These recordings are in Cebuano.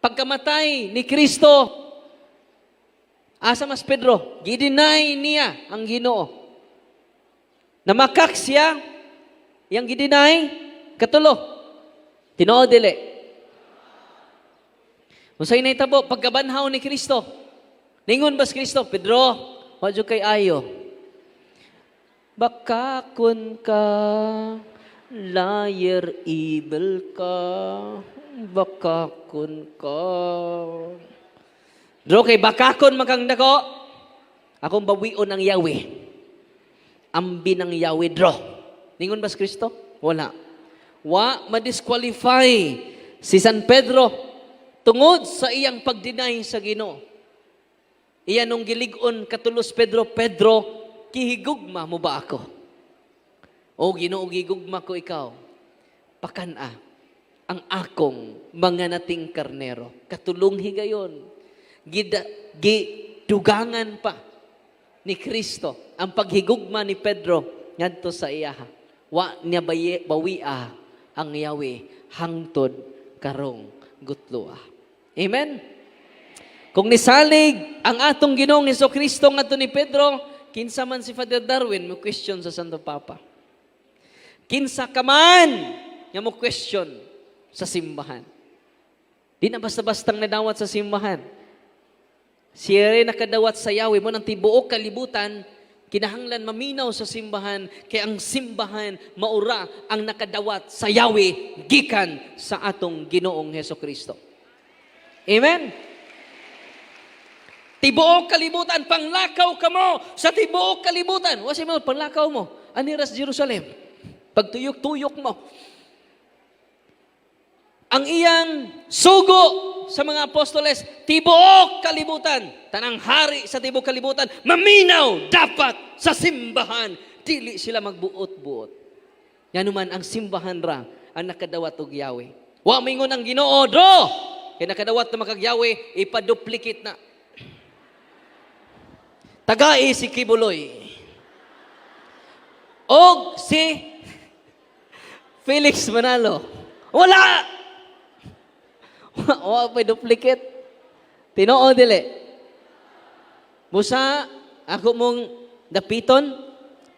Pagkamatay ni Kristo, asa mas Pedro? Gi-deny niya ang Ginoo. Namakak siya, iyang gi-deny, katulo. Tinuod dili? Unsay nahitabo pagkabanhaw ni Kristo? Ningon ba si Kristo, "Pedro, wa jud kay ayo. Bakakon ka, liar, evil ka, bakakon ka. Dro kay bakakon man kang dako, akong bawion ang Yahweh. Ambi ng Yahweh, dro." Ningon ba si Kristo? Wala. Wa ma-disqualify si San Pedro tungod sa iyang pag-deny sa Ginoo. Iya nung gilig-on katulos Pedro, "Pedro, gihigugma mo ba ako?" "O Ginoo, gigugma ko ikaw." "Pakan-a ang akong mga nating karnero." Katulong higayon. Gida, gidugangan pa ni Kristo ang paghigugma ni Pedro ngadto sa iyaha. Wa niya bawia ang Yahweh hangtod karong gutloa. Amen? Kung nisalig ang atong Ginoong Hesus Kristo ngadto ni Pedro, kinsa man si Father Darwin mo question sa Santo Papa? Kinsa ka man nga mo question sa simbahan? Di na basta-bastang nadawat sa simbahan. Siya rin nakadawat sa Yahweh mo ng tibuok kalibutan, kinahanglan maminaw sa simbahan, kay ang simbahan maura ang nakadawat sa Yahweh gikan sa atong Ginoong Heso Kristo. Amen? Tibuok kalibutan, panglakaw kamo sa tibuok kalibutan. Wasi mo, panglakaw mo. Aniras Jerusalem. Pagtuyok-tuyok mo. Ang iyang sugo sa mga apostoles, tibuok kalibutan, tanang hari sa tibuok kalibutan, maminaw dapat sa simbahan. Dili sila magbuot-buot. Nganuman ang simbahan ra ang nakadawat og Yahweh. Wa mingon ang Ginoo, "Dro! Kay nakadawat na makag Yahweh, ipaduplicate na. Tagai si Quiboloy. Og si Felix Manalo." Wala! Wa pa duplicate. Tinuod dili? Busa ako mong dapiton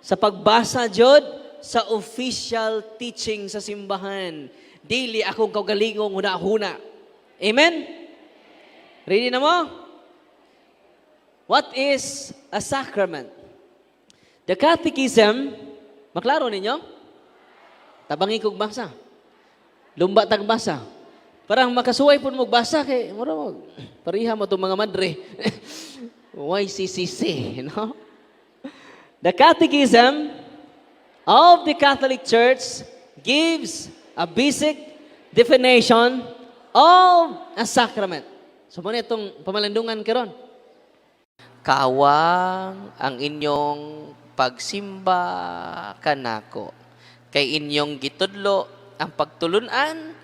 sa pagbasa jud sa official teaching sa simbahan. Dili akong kaugalingong huna-huna. Amen? Ready na mo? What is a sacrament? The Catechism, maklaro ninyo? Tabangi kog basa. Lumba tag basa. Parang makasuway pud mo basa kay mura mo pareha mo tong mga madre. YCCC, no? The Catechism of the Catholic Church gives a basic definition of a sacrament. So mao itong pamalandungan karon. Kawang ang inyong pagsimba kanako kay inyong gitudlo ang pagtulunan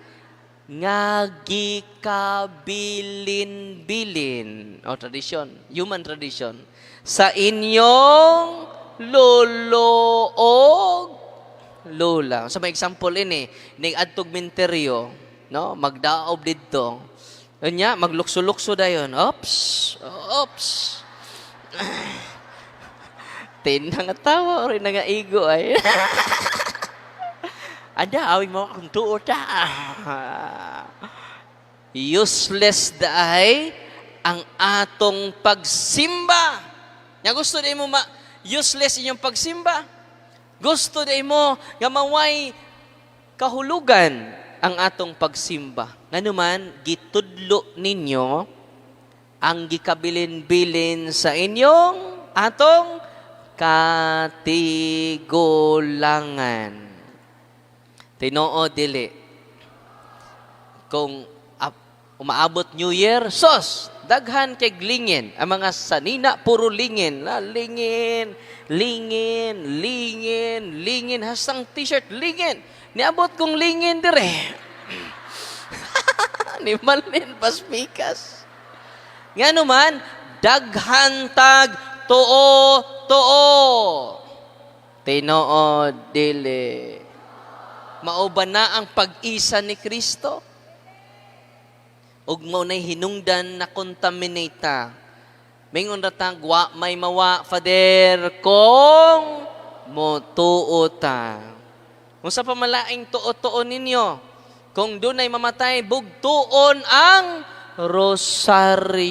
nga gikabilin-bilin o tradisyon, human tradition sa inyong lolo og lola. Sa may example ini, ning adtog minteryo, no? Magdaob didto. Unya, maglukso-lukso dayon. Oops! Oops! Tin nga tawa or nga igo ay. Ada awing mo akong tuot ta. Useless daay ang atong pagsimba. Nga gusto di mo ma useless inyong pagsimba? Gusto di mo nga maway kahulugan ang atong pagsimba? Nganuman gitudlo ninyo ang gikabilin-bilin sa inyong atong katigulangan. Tinuod dili? Kung umaabot New Year, sos, daghan kay lingin. Ang mga sanina, puro lingin. La, lingin, lingin, lingin, lingin. Hastang t-shirt, lingin. Niabot kong lingin dire. Ni Malin Paspikas. Nga naman, daghan tag tuo, tuo. Tinuod dili? Mao ba na ang pag-isa ni Kristo? Ug mao nay hinungdan na contaminate ta. Mingon ra tag wa may mawa, Father, kung motuo ta. Unsa pa malaing tuo-tuo ninyo? Kung dunay mamatay, bugtuon ang rosaryohan.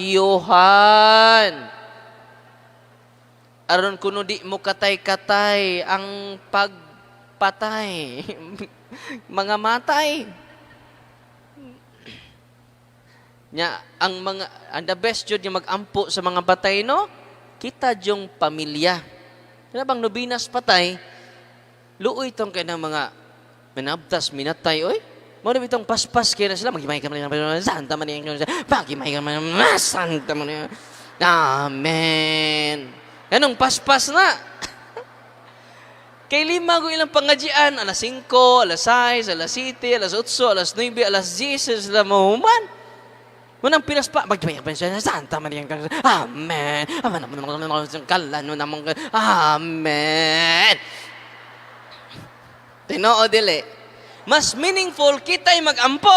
Aron kuno di mo katay-katay ang pagpatay. Mga matay. Nya ang mga ang the best jud nga magampo sa mga patay, no? Kita jung pamilya. Kana bang nobenas patay, luoy tong kay ng mga manabtas minatay oy. Mao na bitong paspas kay na sila magimay ka man, Santa Maria, magimay ka man, Santa Maria. Amen. Anong paspas na? Kay lima ko ilang pangajian, alas 5, alas 6, alas 7, alas 8, alas 9, alas 10 sila mahuman. Munang pinaspa, magmay ka Santa Maria, Amen. Amen. Tinoo dili. Mas meaningful kita'y magampo.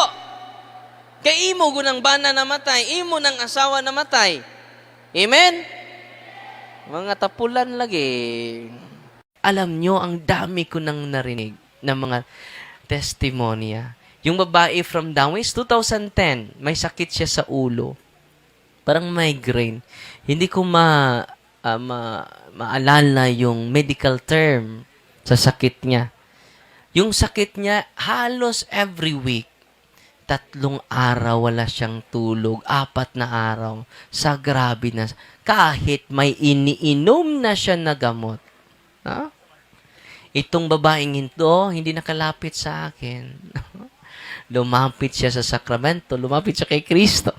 Kay imo gunang bana namatay, imo nang asawa namatay. Amen? Mga tapulan lagi. Alam nyo, ang dami ko nang narinig ng mga testimonya. Yung babae from Dawis, 2010, may sakit siya sa ulo. Parang migraine. Hindi ko maalala yung medical term sa sakit niya. Yung sakit niya, halos every week, 3 araw wala siyang tulog, 4 na araw, sa grabe na, kahit may iniinom na siya na gamot. Ha? Itong babaeng ito, hindi nakalapit sa akin. Lumapit siya sa sakramento, lumapit siya kay Kristo.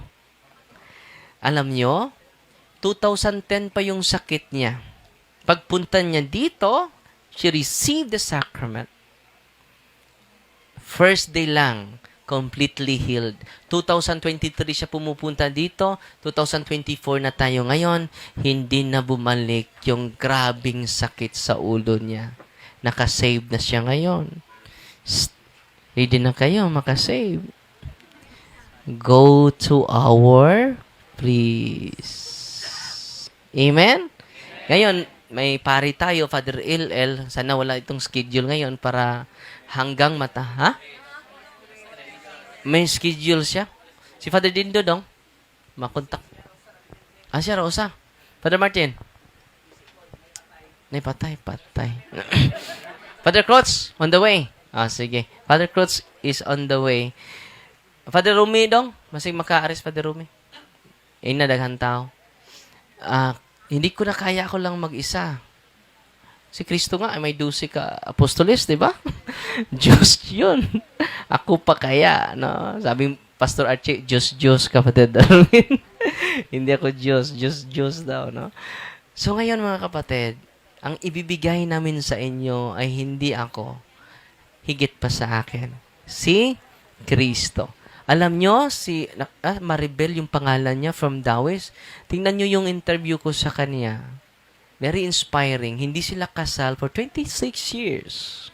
Alam nyo, 2010 pa yung sakit niya. Pagpunta niya dito, she received the sacrament. First day lang, completely healed. 2023 siya pumupunta dito, 2024 na tayo ngayon, hindi na bumalik yung grabing sakit sa ulo niya. Nakasave na siya ngayon. Shh. Ready na kayo makasave. Go to our priest. Amen? Ngayon, may pari tayo, Father LL. Sana wala itong schedule ngayon para hanggang mata. Ha? May schedule siya. Si Father Dindo dong. Makontak. Ah, siya Rosa. Father Martin. Nay, patay, patay. Father Cruz, on the way. Ah, sige. Father Cruz is on the way. Father Rumi dong. Masig makaaris, Father Rumi. Eh, na daghan tao. Ah, hindi ko na kaya, ako lang mag-isa. Si Kristo nga ay may 12 ka apostoles, di ba? Diyos yun. Ako pa kaya, no? Sabi Pastor Archie, Diyos, Diyos, kapatid Darwin. Hindi ako Diyos, Diyos, Diyos daw, no? So ngayon, mga kapatid, ang ibibigay namin sa inyo ay hindi ako, higit pa sa akin. Si Kristo. Alam nyo, si Maribel yung pangalan niya from Dawis. Tingnan nyo yung interview ko sa kanya. Very inspiring. Hindi sila kasal for 26 years.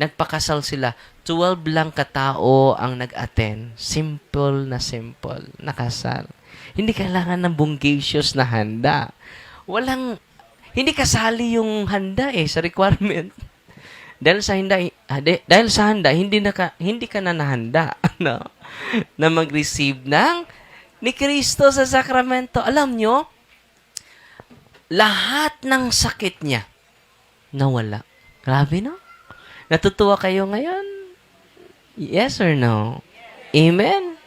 Nagpakasal sila. 12 lang katao ang nag-attend. Simple na simple. Nakasal. Hindi kailangan ng bonggacious na handa. Walang, hindi kasali yung handa eh sa requirement. Dahil sa handa, hindi ka na nahanda, no? Na mag-receive ng ni Kristo sa sakramento. Alam nyo, lahat ng sakit niya nawala. Grabe, no? Natutuwa kayo ngayon? Yes or no? Amen?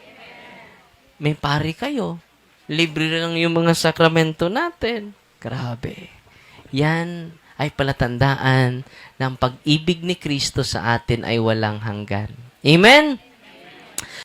May pari kayo. Libre lang yung mga sakramento natin. Grabe. Yan ay palatandaan ng pag-ibig ni Kristo sa atin ay walang hanggan. Amen?